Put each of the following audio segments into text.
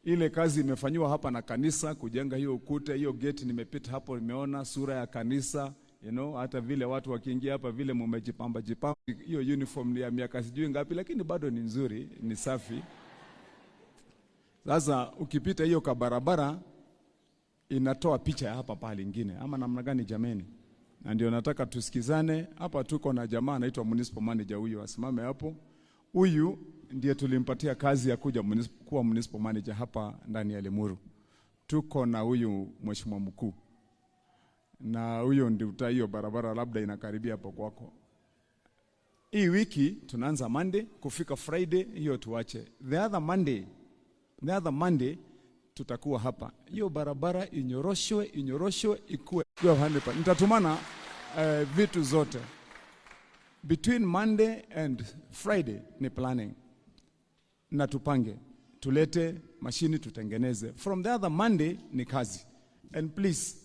Ile kazi imefanyiwa hapa na kanisa kujenga hiyo ukuta, hiyo gate, nimepita hapo, nimeona sura ya kanisa, hata vile watu wakiingia hapa vile mumejipamba jipamba. Hiyo uniform ni ya miaka sijui ngapi, lakini bado ni nzuri, ni safi. Sasa ukipita hiyo kabarabara inatoa picha ya hapa pahali ingine, ama namna gani jameni? Na ndio nataka tusikizane hapa. Tuko na jamaa anaitwa municipal manager, huyu asimame hapo. Huyu ndiye tulimpatia kazi ya kuja kuwa municipal manager hapa ndani ya Limuru. Tuko na huyu mheshimiwa mkuu, na huyo ndio hiyo barabara labda inakaribia hapo kwako. Hii wiki tunaanza Monday kufika Friday, hiyo tuache. The other Monday tutakuwa hapa. Hiyo barabara inyoroshwe, inyoroshwe ikuwe 100%. Nitatumana vitu zote between Monday and Friday ni planning na tupange, tulete mashini tutengeneze. From the other Monday ni kazi. And please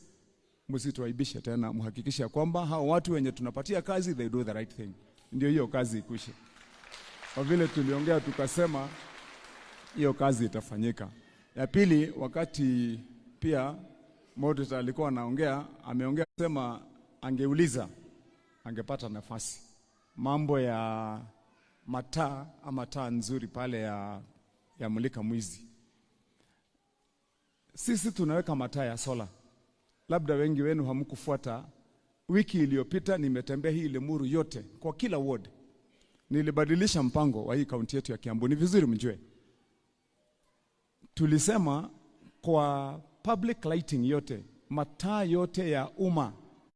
msituaibishe tena, mhakikishe kwamba hao watu wenye tunapatia kazi, they do the right thing, ndio hiyo kazi ikwishe. Kwa vile tuliongea tukasema hiyo kazi itafanyika. Ya pili, wakati pia moderator alikuwa anaongea, ameongea sema angeuliza angepata nafasi mambo ya mataa ama taa nzuri pale ya mulika mwizi. Sisi tunaweka mataa ya sola, labda wengi wenu hamkufuata. Wiki iliyopita nimetembea hii Limuru yote kwa kila ward, nilibadilisha mpango wa hii kaunti yetu ya Kiambu. Ni vizuri mjue, tulisema kwa public lighting yote, mataa yote ya umma,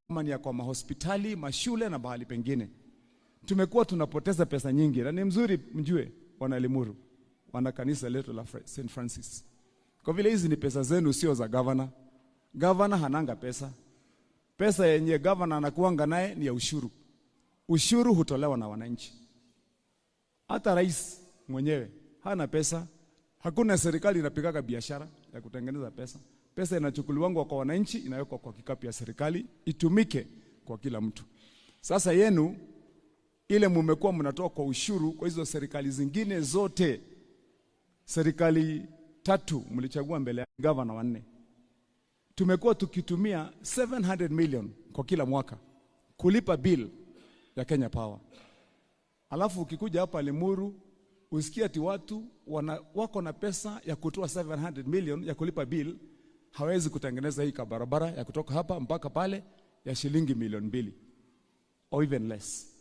kama ni ya kwa mahospitali, mashule na mahali pengine, tumekuwa tunapoteza pesa nyingi, na ni mzuri mjue, wana Limuru, wana kanisa letu la St Francis, kwa vile hizi ni pesa zenu, sio za governor. Governor hananga pesa. Pesa yenye governor anakuanga naye ni ya ushuru. Ushuru hutolewa na wananchi. Hata rais mwenyewe hana pesa. Hakuna serikali inapigaga biashara ya kutengeneza pesa. Pesa inachukuliwangwa kwa wananchi, inawekwa kwa kikapu ya serikali itumike kwa kila mtu. Sasa yenu ile mumekuwa mnatoa kwa ushuru kwa hizo serikali zingine zote, serikali tatu mlichagua mbele ya gavana wanne, tumekuwa tukitumia 700 million kwa kila mwaka kulipa bill ya Kenya Power. Alafu ukikuja hapa Limuru usikie ati watu wako na pesa ya kutoa 700 million ya kulipa bill, hawezi kutengeneza hii barabara ya kutoka hapa mpaka pale ya shilingi milioni 2 or even less.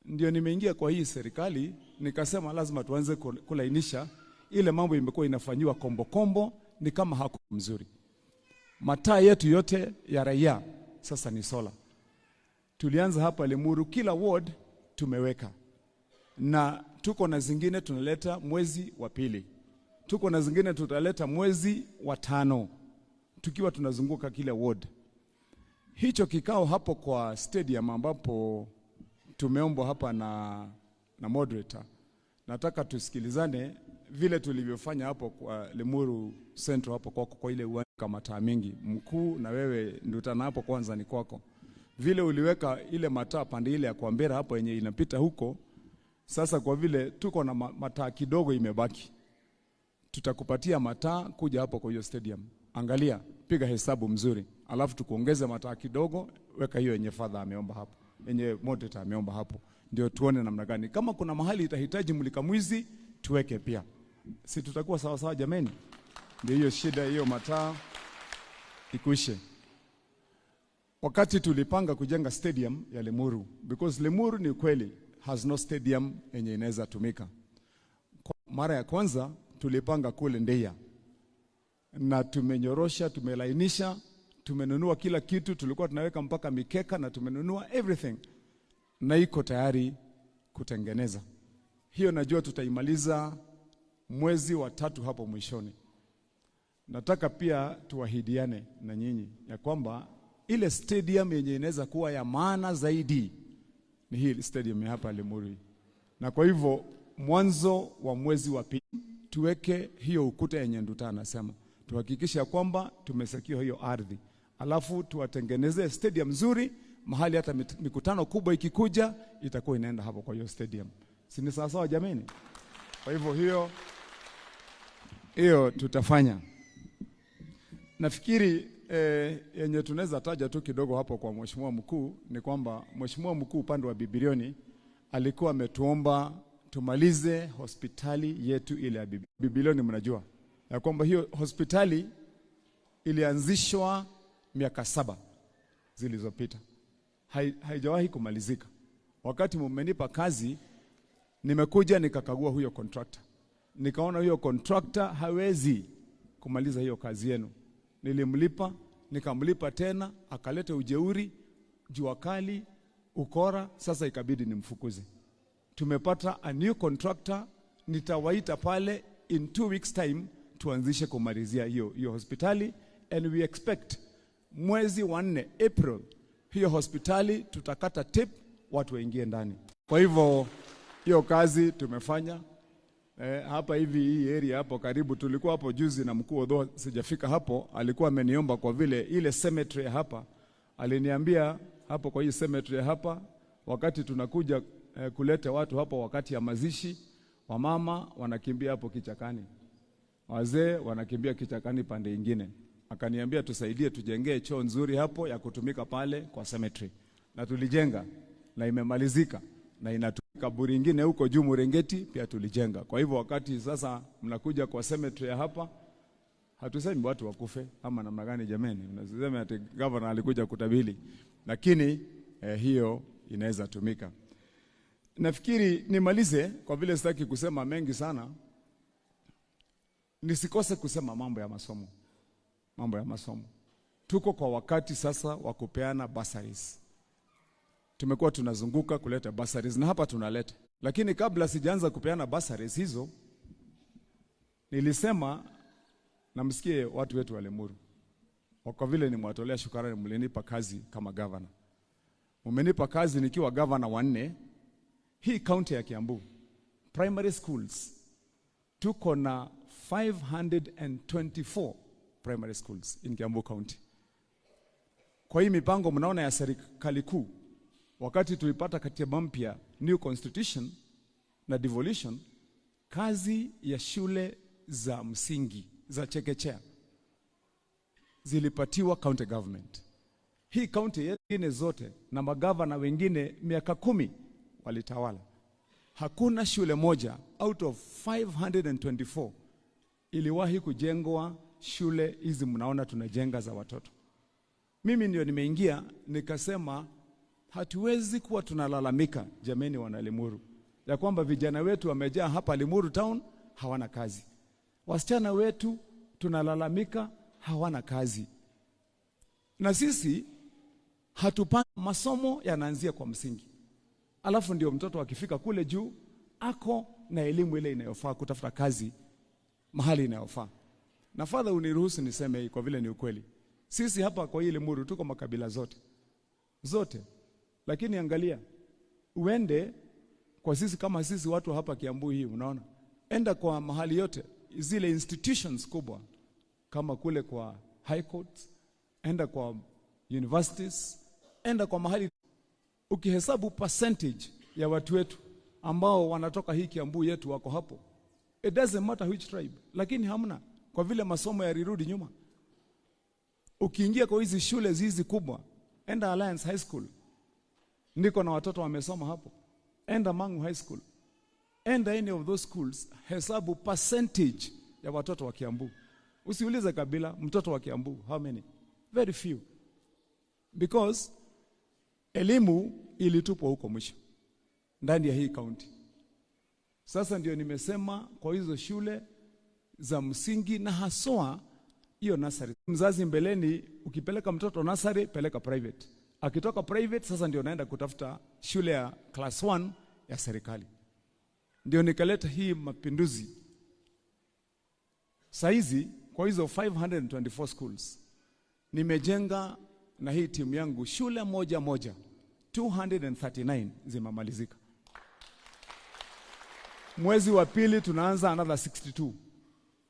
Ndio nimeingia kwa hii serikali nikasema lazima tuanze kulainisha ile mambo imekuwa inafanyiwa kombo kombo, ni kama haku mzuri. Mataa yetu yote ya raia sasa ni sola. Tulianza hapa Limuru, kila ward tumeweka, na tuko na zingine tunaleta mwezi wa pili, tuko na zingine tutaleta mwezi wa tano, tukiwa tunazunguka kila ward. Hicho kikao hapo kwa stadium ambapo tumeombwa hapa na moderator, nataka tusikilizane vile tulivyofanya hapo kwa Limuru Central hapo kwako kwa ile uwanja kama mataa mingi mkuu, na wewe Ndutana hapo kwanza ni kwako, vile uliweka ile mataa pande ile ya Kwambera hapo yenye inapita huko. Sasa kwa vile tuko na mataa kidogo imebaki, tutakupatia mataa kuja hapo kwa hiyo stadium. Angalia, piga hesabu mzuri, alafu tukuongeze mataa kidogo, weka hiyo yenye father ameomba hapo, yenye moderator ameomba hapo, ndio tuone namna gani. Kama kuna mahali itahitaji mulika mwizi tuweke pia, si tutakuwa sawa sawa jameni? Ndio hiyo shida hiyo mataa ikwishe. Wakati tulipanga kujenga stadium ya Limuru, because Limuru ni kweli has no stadium yenye inaweza tumika. Kwa mara ya kwanza tulipanga kule Ndeya na tumenyorosha, tumelainisha, tumenunua kila kitu, tulikuwa tunaweka mpaka mikeka na tumenunua everything na iko tayari kutengeneza. Hiyo najua tutaimaliza mwezi wa tatu hapo mwishoni. Nataka pia tuahidiane na nyinyi ya kwamba ile stadium yenye inaweza kuwa ya maana zaidi ni hii stadium ya hapa Limuru. Na kwa hivyo mwanzo wa mwezi wa pili tuweke hiyo ukuta yenye Nduta anasema, tuhakikishe ya kwamba tumesecure hiyo ardhi, alafu tuwatengenezee stadium nzuri mahali hata mikutano kubwa ikikuja itakuwa inaenda hapo kwa hiyo stadium. Si ni sawa sawa jameni? Kwa hivyo hiyo Hiyo tutafanya. Nafikiri yenye tunaweza taja tu kidogo hapo kwa mheshimiwa mkuu ni kwamba mheshimiwa mkuu upande wa Bibilioni alikuwa ametuomba tumalize hospitali yetu ile ya Bibilioni. Mnajua ya kwamba hiyo hospitali ilianzishwa miaka 7 zilizopita, haijawahi kumalizika. Wakati mmenipa kazi, nimekuja nikakagua huyo contractor, nikaona huyo contractor hawezi kumaliza hiyo kazi yenu. Nilimlipa, nikamlipa tena, akaleta ujeuri, jua kali, ukora. Sasa ikabidi nimfukuze. Tumepata a new contractor, nitawaita pale in 2 weeks time tuanzishe kumalizia hiyo hospitali, and we expect mwezi wa 4 April hiyo hospitali tutakata tape, watu waingie ndani. Kwa hivyo hiyo kazi tumefanya. Hapa hivi hii area hapo karibu, tulikuwa hapo juzi na mkuu, although sijafika hapo, alikuwa ameniomba kwa vile ile cemetery hapa, aliniambia hapo kwa hii cemetery hapa, wakati tunakuja kuleta watu hapo wakati ya mazishi, wamama wanakimbia hapo kichakani, wazee wanakimbia kichakani pande ingine. Akaniambia tusaidie tujengee choo nzuri hapo ya kutumika pale kwa cemetery, na tulijenga na imemalizika na inatumika. Kaburi ingine huko juu Murengeti pia tulijenga. Kwa hivyo wakati sasa mnakuja kwa cemetery ya hapa, hatusemi watu wakufe ama namna gani jameni, mnasema ati governor alikuja kutabili, lakini hiyo inaweza tumika. Nafikiri nimalize kwa vile sitaki kusema mengi sana, nisikose kusema mambo ya masomo. Mambo ya masomo, tuko kwa wakati sasa wa kupeana bursaries. Tumekuwa tunazunguka kuleta bursaries na hapa tunaleta, lakini kabla sijaanza kupeana bursaries hizo, nilisema na msikie watu wetu wa Limuru, kwa vile nimewatolea shukrani, mlinipa kazi kama governor. Mmenipa kazi nikiwa governor wa 4 hii county ya Kiambu. Primary schools tuko na 524 primary schools in Kiambu County. Kwa hii mipango mnaona ya serikali kuu, wakati tulipata katiba mpya, new constitution na devolution, kazi ya shule za msingi za chekechea zilipatiwa county government. Hii county nyingine zote na magavana wengine miaka 10 walitawala. Hakuna shule moja out of 524 iliwahi kujengwa shule hizi mnaona tunajenga za watoto. Mimi ndio nimeingia nikasema hatuwezi kuwa tunalalamika jameni, wana Limuru, ya kwamba vijana wetu wamejaa hapa Limuru town hawana kazi. Wasichana wetu tunalalamika hawana kazi. Na sisi hatupangi. Masomo yanaanzia kwa msingi. Alafu ndio mtoto akifika kule juu ako na elimu ile inayofaa kutafuta kazi mahali inayofaa. Na father, uniruhusu niseme hii kwa vile ni ukweli. Sisi hapa kwa hii Limuru tuko makabila zote. Zote. Lakini angalia, uende kwa sisi kama sisi watu hapa Kiambu hii, unaona? Enda kwa mahali yote, zile institutions kubwa kama kule kwa high courts, enda kwa universities, enda kwa mahali, ukihesabu percentage ya watu wetu ambao wanatoka hii Kiambu yetu wako hapo, it doesn't matter which tribe, lakini hamna, kwa vile masomo yalirudi nyuma. Ukiingia kwa hizi shule hizi kubwa, enda Alliance High School, niko na watoto wamesoma hapo, enda Mangu High School, enda any of those schools, hesabu percentage ya watoto wa Kiambu. Usiulize kabila, mtoto wa Kiambu, how many? Very few. Because elimu ilitupwa huko mwisho ndani ya hii county. Sasa ndio nimesema kwa hizo shule za msingi na haswa hiyo nursery. Mzazi mbeleni, ukipeleka mtoto nursery, peleka private. Akitoka private, sasa ndio naenda kutafuta shule ya class 1 ya serikali. Ndio nikaleta hii mapinduzi. Saizi kwa hizo 524 schools nimejenga na hii timu yangu shule moja moja 239 zimemalizika. Mwezi wa pili tunaanza another 62.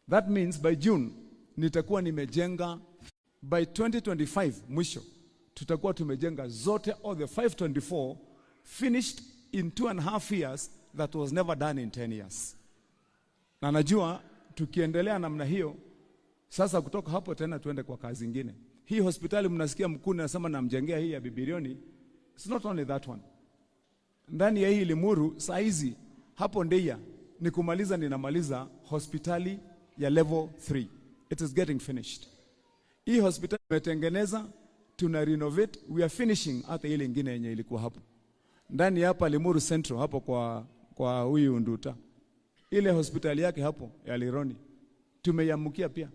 That means by June nitakuwa nimejenga, by 2025 mwisho tutakuwa tumejenga zote, all the 524 finished in 2.5 years. That was never done in 10 years. Na najua Tukiendelea namna hiyo, sasa kutoka hapo tena tuende kwa kazi ingine. Hii hospitali mnasikia mkuu anasema namjengea hii ya Bibirioni. It's not only that one. Ndani ya hii Limuru saa hizi hapo Ndeia ni kumaliza, ninamaliza hospitali ya level 3. It is getting finished. Hii hospitali tumetengeneza, tuna renovate, we are finishing hata ile ingine yenye ilikuwa hapo ndani hapa Limuru Central hapo kwa huyu Nduta, ile hospitali yake hapo ya Lironi tumeiamukia pia.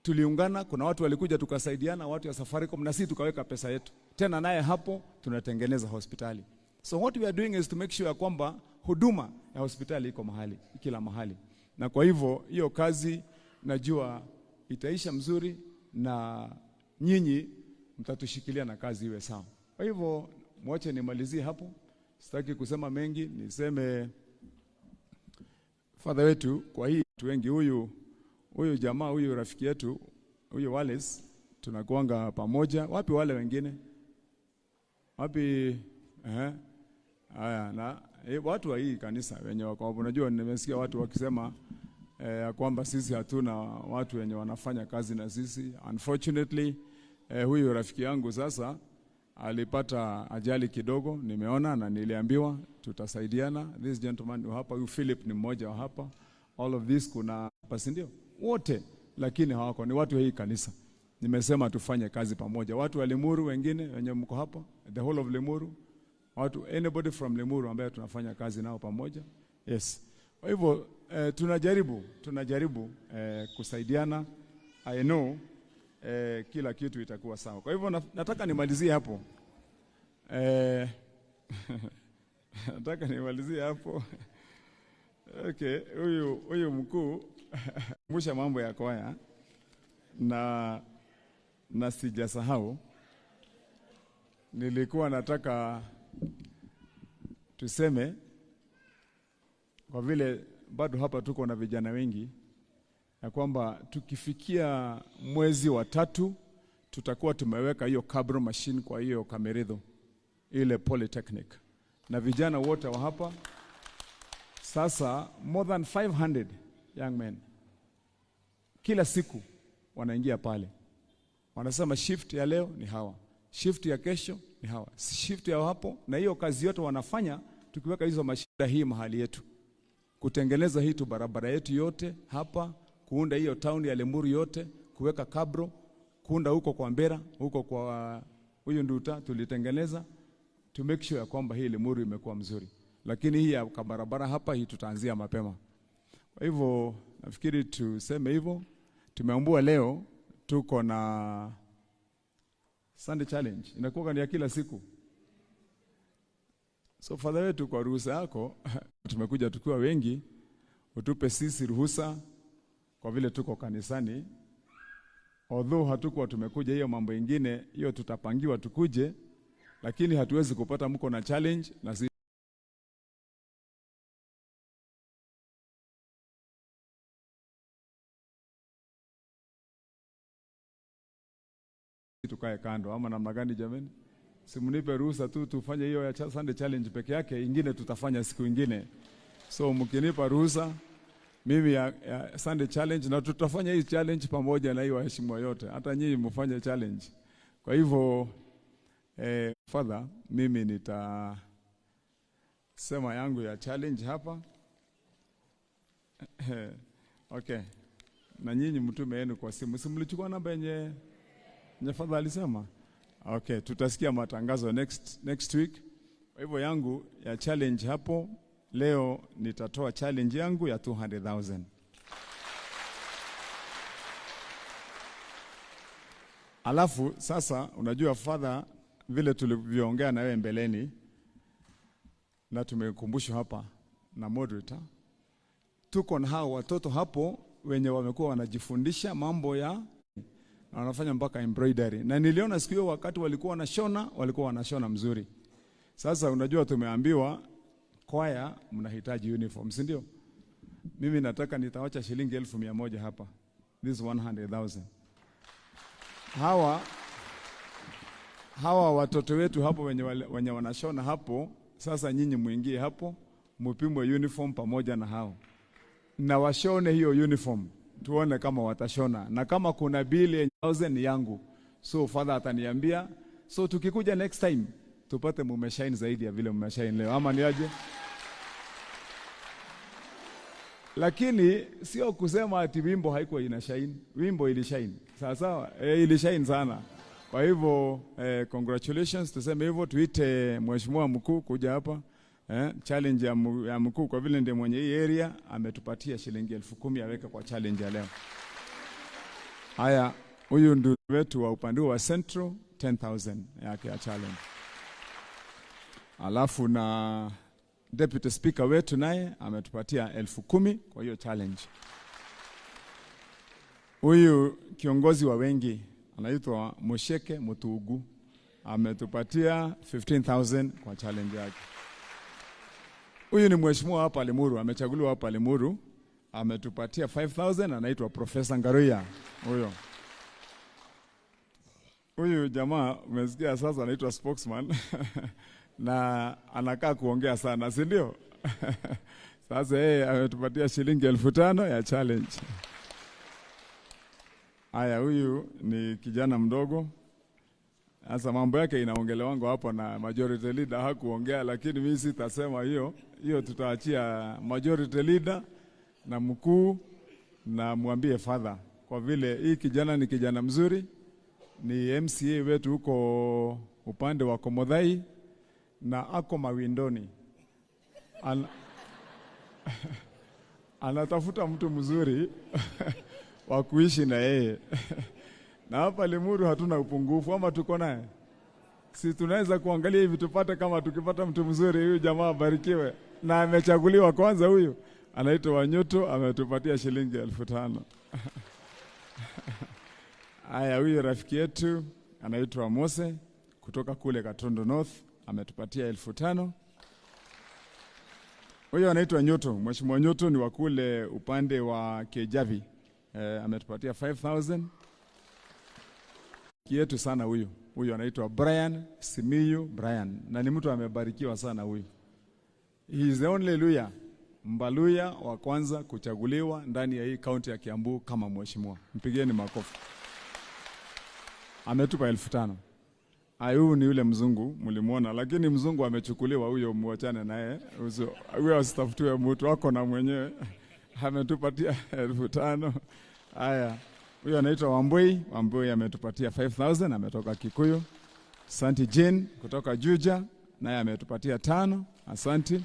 Tuliungana, kuna watu walikuja tukasaidiana, watu ya Safaricom na sisi tukaweka pesa yetu tena, naye hapo tunatengeneza hospitali. So what we are doing is to make sure kwamba huduma ya hospitali iko mahali kila mahali, na kwa hivyo hiyo kazi najua itaisha mzuri, na nyinyi mtatushikilia na kazi iwe sawa. Kwa hivyo mwache nimalizie hapo, sitaki kusema mengi, niseme Father wetu kwa hii watu wengi, huyu jamaa huyu rafiki yetu huyu Wallace tunakuanga pamoja. Wapi wale wengine? Wapi? Haya, na watu wa hii kanisa wenye wako hapo, unajua nimesikia watu wakisema kwamba sisi hatuna watu wenye wanafanya kazi na sisi. Unfortunately, huyu rafiki yangu sasa alipata ajali kidogo, nimeona na niliambiwa tutasaidiana. This gentleman hapa, huyu Philip ni mmoja wa hapa. All of this kuna hapa, si ndio? Wote lakini hawako, ni watu wa hii kanisa. Nimesema tufanye kazi pamoja. Watu wa Limuru wengine wenye mko hapa, the whole of Limuru, watu anybody from Limuru ambaye tunafanya kazi nao pamoja. Yes. Kwa hivyo tunajaribu kusaidiana. I know kila kitu itakuwa sawa. Kwa hivyo nataka nimalizie hapo. Nataka nimalizie hapo. Okay, huyu mkuu kumbusha mambo ya kwaya na sijasahau. Nilikuwa nataka tuseme kwa vile bado hapa tuko na vijana wengi, ya kwamba tukifikia mwezi wa 3 tutakuwa tumeweka hiyo cabro machine kwa hiyo Kameridho ile polytechnic, na vijana wote wa hapa sasa more than 500 young men kila siku wanaingia pale, wanasema shift ya leo ni hawa, shift ya kesho ni hawa, shift ya hapo. Na hiyo kazi yote wanafanya tukiweka hizo mashida hii mahali yetu, kutengeneza hii tu barabara yetu yote hapa, kuunda hiyo town ya Limuru yote, kuweka kabro, kuunda huko kwa Mbera, huko kwa huyu Nduta tulitengeneza to make sure ya kwamba hii Limuru imekuwa mzuri. Lakini hii ya barabara hapa hii tutaanzia mapema. Kwa hivyo nafikiri tuseme hivyo. Tumeambiwa leo tuko na Sunday challenge, inakuwa ni ya kila siku. So Father wetu, kwa ruhusa yako tumekuja tukiwa wengi, utupe sisi ruhusa kwa vile tuko kanisani. Although hatukuwa tumekuja hiyo mambo ingine, hiyo tutapangiwa tukuje, lakini hatuwezi kupata mko na challenge na sisi tukae kando, ama namna gani jameni? Simnipe ruhusa tu tufanye hiyo ya Sunday challenge peke yake, ingine tutafanya siku ingine. So mkinipa ruhusa mimi ya Sunday challenge, na tutafanya hii challenge pamoja na hiyo waheshimiwa yote, hata nyinyi mfanye challenge. Kwa hivyo Father, mimi nitasema yangu ya challenge hapa. Okay. Na nyinyi mtume yenu kwa simu. Si mlichukua namba yenye Father alisema? Okay, tutasikia matangazo next week. Kwa hivyo yangu ya challenge hapo leo nitatoa challenge yangu ya 200,000. Alafu sasa unajua Father, vile tulivyoongea na wewe mbeleni na tumekumbushwa hapa na moderator, tuko na hao watoto hapo wenye wamekuwa wanajifundisha mambo ya na wanafanya mpaka embroidery. Na niliona siku hiyo wakati walikuwa wanashona, walikuwa wanashona mzuri. Sasa unajua tumeambiwa kwaya mnahitaji uniform, si ndio? Mimi nataka nitawacha shilingi 1,100 hapa. This 100,000. Hawa watoto wetu hapo wenye wanashona hapo, sasa nyinyi muingie hapo, mupimwe uniform pamoja na hao. Na washone hiyo uniform, tuone kama watashona, na kama kuna bili ya 1000 yangu, so father ataniambia. So tukikuja next time tupate mumeshine zaidi ya vile mmeshine leo, ama ni aje? Lakini sio kusema ati wimbo haikuwa inashine, wimbo ilishine sawa sawa, ilishine sana. Kwa hivyo congratulations, tuseme hivyo, tuite mheshimiwa mkuu kuja hapa. Challenge ya mkuu kwa vile ndiye mwenye hii area ametupatia shilingi 10,000 aweke kwa challenge ya leo. Haya, huyu ndio wetu wa upande wa Central 10,000 yake ya challenge. Alafu na deputy speaker wetu naye ametupatia 10,000 kwa hiyo challenge. Huyu kiongozi wa wengi anaitwa Musheke Mutugu ametupatia 15,000 kwa challenge yake. Huyu ni mheshimiwa hapa Limuru, amechaguliwa hapa Limuru, ametupatia 5,000, anaitwa Professor Ngaruya huyo. Huyu jamaa umesikia sasa anaitwa spokesman na anakaa kuongea sana, si ndio? Sasa yeye ametupatia shilingi 5,000 ya challenge. Haya, huyu ni kijana mdogo. Sasa mambo yake inaongelewango hapo na majority leader hakuongea, lakini mimi sitasema hiyo. Hiyo tutaachia majority leader na mkuu na mwambie father, kwa vile hii kijana ni kijana mzuri, ni MCA wetu huko upande wa Komothai na ako mawindoni. Anatafuta mtu mzuri wa kuishi na yeye. Na hapa Limuru hatuna upungufu, ama tuko naye? Si tunaweza kuangalia hivi tupate, kama tukipata mtu mzuri, huyu jamaa abarikiwe. Na amechaguliwa kwanza, huyu anaitwa Wanyuto, ametupatia shilingi 5,000. Haya, huyu rafiki yetu anaitwa Mose kutoka kule Katondo North ametupatia 5,000. Huyu anaitwa Nyoto, Mheshimiwa Nyoto ni wa kule upande wa Kejavi. Ametupatia 5,000. Yetu sana huyu. Huyu anaitwa Brian Simiyu Brian, na ni mtu amebarikiwa sana huyu. He is the only Luya, Mbaluya wa kwanza kuchaguliwa ndani ya hii kaunti ya Kiambu kama mheshimiwa. Mpigieni makofi. Ametupa 5,000. Huyu ni yule mzungu mlimuona, lakini mzungu amechukuliwa huyo, muachane naye. Huyo asitafutiwe mtu wako na mwenyewe. Ametupatia 5,000. Haya, huyo anaitwa Wambui. Wambui ametupatia 5,000, ametoka Kikuyu. Santi Jane kutoka Juja naye ametupatia 5. Asanti.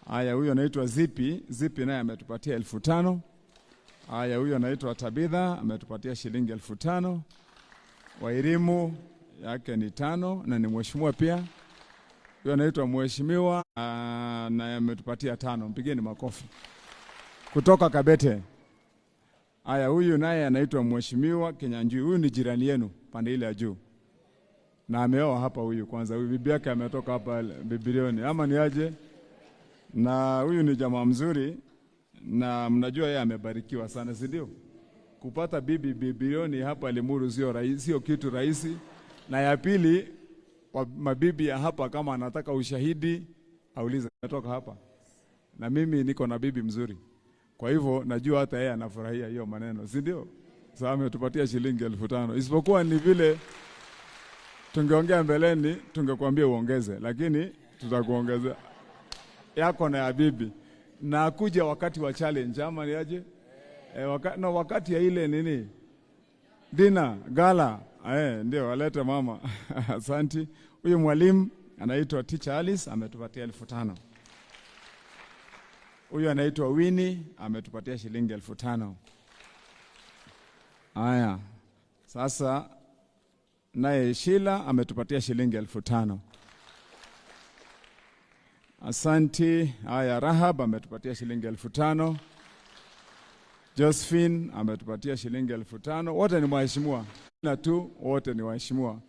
Haya, huyo anaitwa Zipi. Zipi naye ametupatia 5,000. Haya, huyo anaitwa Tabitha ametupatia shilingi 5,000. Wairimu yake ni 5 na ni mheshimiwa pia. Huyo anaitwa mheshimiwa na ametupatia 5. Mpigeni makofi. Kutoka Kabete. Haya, huyu naye anaitwa mheshimiwa Kinyanjui. Huyu ni jirani yenu pande ile ya juu. Na ameoa hapa huyu kwanza. Huyu bibi yake ametoka hapa Bibilioni. Ama ni aje? Na huyu ni jamaa mzuri na mnajua yeye amebarikiwa sana, si ndio? Kupata bibi Bibilioni hapa Limuru sio rahisi, sio kitu rahisi. Na ya pili, mabibi ya hapa kama anataka ushahidi aulize natoka hapa. Na mimi niko na bibi mzuri. Kwa hivyo najua hata yeye anafurahia hiyo maneno, si ndio? Sasa ametupatia shilingi 5,000. Isipokuwa ni vile tungeongea mbeleni tungekuambia uongeze, lakini tutakuongezea yako na ya bibi. Na kuja wakati wa challenge ama ni aje? Wakati ya ile nini? Dina, gala. Ndio alete mama. Asanti. Huyu mwalimu anaitwa Teacher Alice ametupatia 5,000. Huyu anaitwa Winnie ametupatia shilingi 5,000. Haya. Sasa naye Sheila ametupatia shilingi 5,000. Asanti. Haya, Rahab ametupatia shilingi 5,000. Josephine ametupatia shilingi 5,000. Wote ni waheshimiwa. Na tu wote ni waheshimiwa.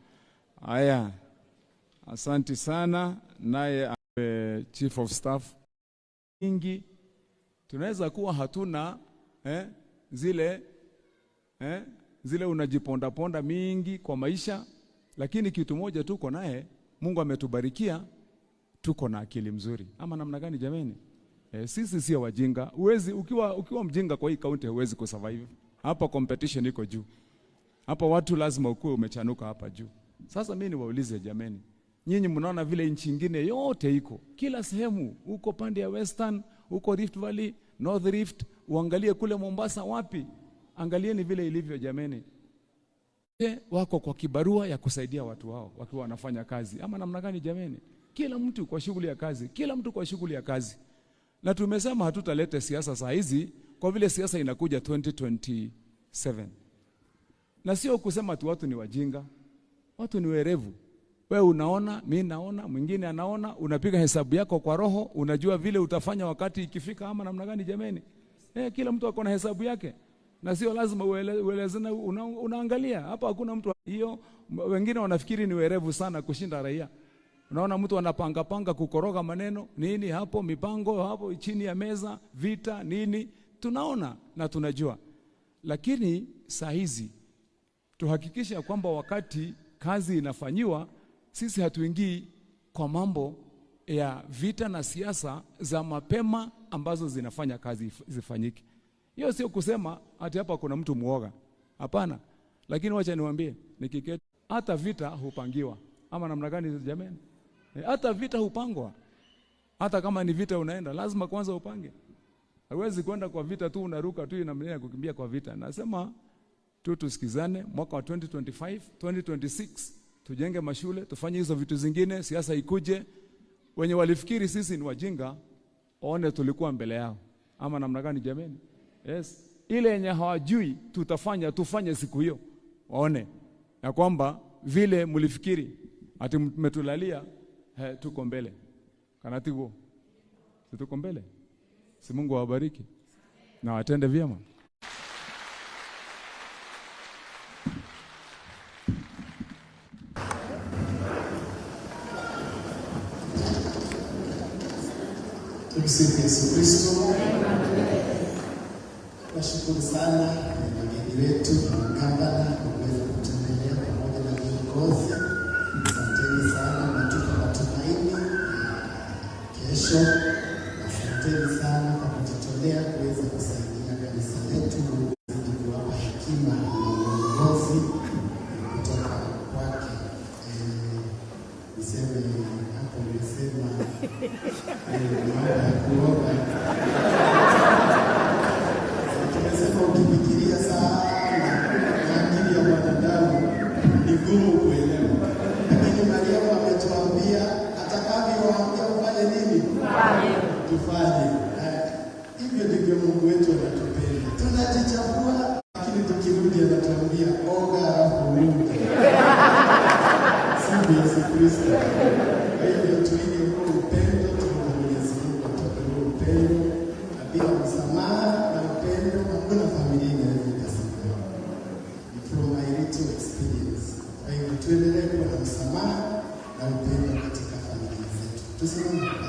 Haya. Asanti sana. Naye Chief of Staff. Ingi tunaweza kuwa hatuna zile unajiponda ponda mingi kwa maisha, lakini kitu moja tuko naye, Mungu ametubarikia, tuko na akili mzuri. Ama namna gani jameni? Sisi sio wajinga. Huwezi, ukiwa mjinga kwa hii kaunti huwezi kusurvive. Hapa competition iko juu. Hapa watu lazima ukuwe umechanuka hapa juu. Sasa mimi niwaulize jameni, nyinyi mnaona vile nchi nyingine yote iko kila sehemu, huko pande ya Western, huko Rift Valley, North Rift, uangalie kule Mombasa wapi, angalieni vile ilivyo jameni. Wako kwa kibarua ya kusaidia watu wao wakiwa wanafanya kazi ama namna gani jameni? Kila mtu kwa shughuli ya kazi, kila mtu kwa shughuli ya kazi. Na tumesema hatutaleta siasa saa hizi kwa vile siasa inakuja 2027. Na sio kusema tu watu ni wajinga, watu ni werevu. Wewe unaona, mimi naona, mwingine anaona, unapiga hesabu yako kwa roho, unajua vile utafanya wakati ikifika ama namna gani jameni? Kila mtu ako na hesabu yake. Na sio lazima uelezane, unaangalia. Hapa hakuna mtu hiyo, wengine wanafikiri ni werevu sana kushinda raia. Unaona mtu anapanga panga kukoroga maneno, nini hapo, mipango hapo chini ya meza, vita nini, tunaona na tunajua. Lakini saa hizi tuhakikishe kwamba wakati kazi inafanyiwa, sisi hatuingii kwa mambo ya vita na siasa za mapema ambazo zinafanya kazi zifanyike. Hiyo sio kusema ati hapa kuna mtu muoga. Hapana. Lakini wacha niwaambie, nikiketi hata vita hupangiwa. Ama namna gani jamani? Hata vita hupangwa. Hata kama ni vita unaenda, lazima kwanza upange. Hauwezi kwenda kwa vita tu unaruka tu inamlea kukimbia kwa vita. Nasema tu tusikizane mwaka wa 2025, 2026 tujenge mashule, tufanye hizo vitu zingine, siasa ikuje. Wenye walifikiri sisi ni wajinga, waone tulikuwa mbele yao. Ama namna gani jameni? Yes. Ile yenye hawajui tutafanya, tufanye siku hiyo. Waone ya kwamba vile mlifikiri ati mmetulalia, tuko mbele. Kanatigo. Si tuko mbele? Si Mungu awabariki na watende vyema. Tumsifu Yesu Kristo. Nashukuru sana wageni wetu gavana kwa kuweza kutembelea pamoja na viongozi. Asanteni sana, mnatupa matumaini ya kesho. Asanteni sana kwa kujitolea kuweza kusaidia kanisa letu. Mungu azidi kuwapa hekima na uongozi kutoka kwake. Niseme hapo, nimesema mambo ya kuoga. Tumesema ukifikiria sana na akili ya mwanadamu ni ngumu kuelewa, lakini Mariamu ametuambia atakavyowaambia ufanye nini, tufanye. Hivyo ndivyo Mungu wetu anatupenda. Tunajichafua, lakini tukirudi anatuambia oga alafu urudi. Sifu Yesu Kristo. Kwa hivyo tuige huo upendo, tuombe Mwenyezi Mungu atupe huo upendo, na bila msamaha na upendo hakuna familia inaweza ikasimama. Ni from my little experience. Kwa hivyo tuendelee kuwa na msamaha na upendo katika familia zetu. Tusimame.